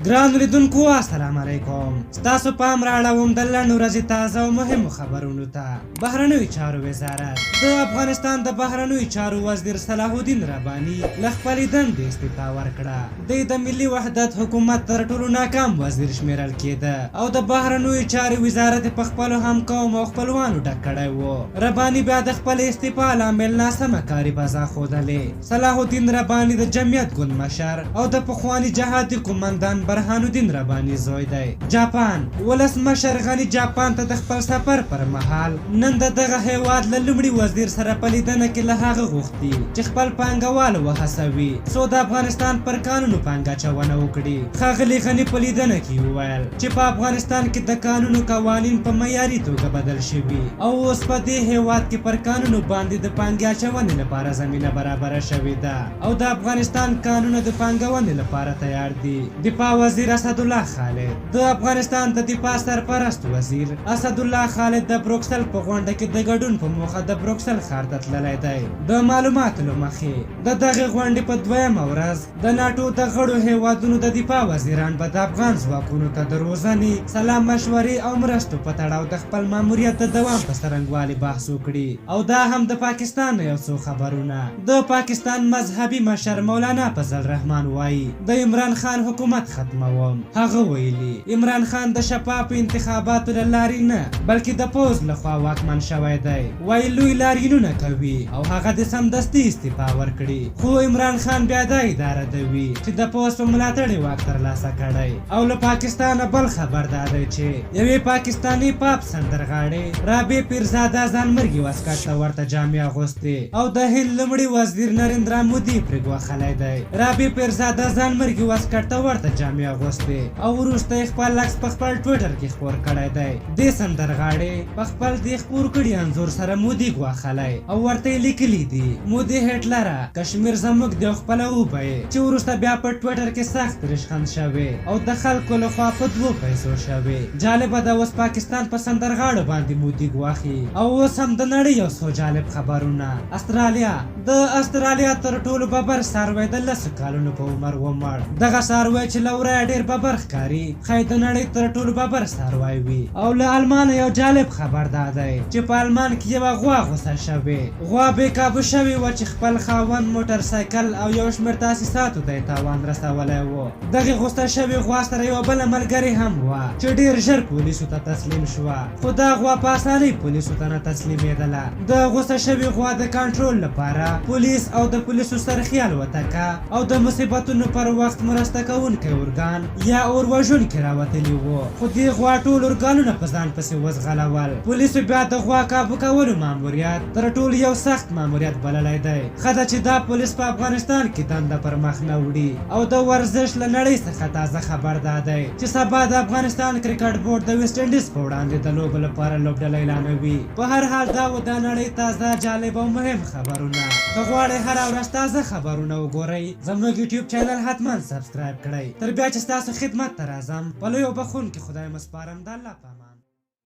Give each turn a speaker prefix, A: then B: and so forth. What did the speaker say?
A: ګرانو لیدونکو السلام علیکم. ستاسو پام راړوم د لنډ ورځې تازه او مهمو خبرونو ته. بهرنیو چارو وزارت: د افغانستان د بهرنیو چارو وزیر صلاح الدین رباني له خپلې دندې استعفا ورکړه. دی د ملي وحدت حکومت تر ټولو ناکام وزیر شمیرل کېده او د بهرنیو چارو وزارت یې په خپلو همقومو او خپلوانو ډک کړی و. رباني بیا د خپلې استعفا لامل ناسمه کاري فضا ښودلې. صلاح الدین رباني د جمعیت ګوند مشر او د پخواني جهادي قومندان برهان الدین رباني زوی دی. جاپان، ولسمشر غني جاپان ته د خپل سفر پر مهال نن د دغه هېواد له لومړي وزیر سره په لیدنه کې له هغه غوښتي چې خپل پانګوال وهڅوي څو د افغانستان پر کانونو پانګه اچونه وکړي. ښاغلي غني په لیدنه کې وویل چې په افغانستان کې د کانونو قوانین په معیاري توګه بدل شوي او اوس په دې هېواد کې پر کانونو باندې د پانګې اچونې لپاره زمینه برابره شوې ده او د افغانستان کانونه د پانګونې لپاره تیار دي. دفاع وزیر اسدالله خالد. د افغانستان د دفاع سرپرست وزیر اسدالله خالد د بروکسل په غونډه کې د ګډون په موخه د بروکسل ښار ته تللی دی. د معلوماتو له مخې د دغې غونډې په دویمه ورځ د ناټو د غړو هېوادونو د دفاع وزیران به د افغان ځواکونو ته د روزنې، سلا مشورې او مرستو په تړاو د خپل ماموریت د دوام په څرنګوالي بحث وکړي. او دا هم د پاکستان نه یو څو خبرونه. د پاکستان مذهبي مشر مولانا فضل الرحمن وايي، د عمران خان حکومت ختموم. هغه ویلي، عمران خان د شفافو انتخاباتو له لارې نه، بلکې د پوځ له خوا واکمن شوی دی. وايي لوی لاریونونه کوي او هغه دې سمدستي استعفا ورکړي. خو عمران خان بیا دا ادعا ردوي چې د پوځ په ملاتړ یې واک ترلاسه کړی. او له پاکستانه بل خبر دا دی چې یوې پاکستانۍ پاپ سندرغاړې رابع پیرزاده ځانمرګي واسکټ ته ورته جامې اغوستې او د هند لومړي وزیر نریندرا مودي پرې ګواښلی دی. رابع پیرزاده ځانمرګي واسکټ ته ورته جامې اغوستې او وروسته یې خپل عکس په خپل ټویټر کې خپور کړی دی. دې سندرغاړې په خپل دې خپور کړي انځور سره مودي ګواښلی او ورته یې لیکلي دي، مودي هټلره، کشمیر زموږ دی او خپلوو به یې، چې وروسته بیا په ټویټر کې سخت ریشخند شوې او د خلکو له خوا په دوو پیسو شوې. جالبه ده اوس پاکستان په سندرغاړو باندې مودي ګواښي. او اوس هم د نړۍ یو څو جالب خبرونه. استرالیا، د استرالیا تر ټولو ببر څاروی د لسو کالونو په عمر ومړ. دغه څاروی چې له ورایه ډېر ببر ښکاري، ښایي د نړۍ تر ټولو ببر څاروی وي. او له المانه یو جالب خبر دا دی چې په المان کې یوه غوا غوسه شوې. غوا بې کابو شوې وه چې خپل خاوند، موټر سایکل او یو شمېر تاسیساتو ته یې تاوان رسولی و. دغې غوسه شوې غوا سره یوه بله ملګرې هم وه چې ډېر ژر پولیسو ته تسلیم شوه، خو دا غوا په اسانۍ پولیسو ته نه تسلیمېدله. د غوسه شوې غوا د کنټرول لپاره پولیس او د پولیسو څرخي الوتکه او د مصیبتونو پر وخت مرسته کوونکی ارګان یا اور وژونکي راوتلي وو، خو دې غوا ټول ارګانونه په ځان پسې وځغلول. پولیسو بیا د غوا کابو کولو ماموریت تر ټولو یو سخت ماموریت بللی دی. ښه ده چې دا پولیس په افغانستان کې دنده پر مخ نه وړي. او د ورزش له نړۍ څخه تازه خبر دا دی چې سبا د افغانستان کرکټ بورډ د ویسټ انډیز په وړاندې د لوبو لپاره لوبډله اعلانوي. په هر حال دا و د نړۍ تازه، جالب او مهم خبرونه. که غواړئ هره ورځ تازه خبرونه وګورئ، زموږ یوټیوب چینل حتما سبسکرایب کړئ. تر بیا چې ستاسو خدمت ته راځم، په لوی او بخښونکي خدای مو سپارم. د الله په امان.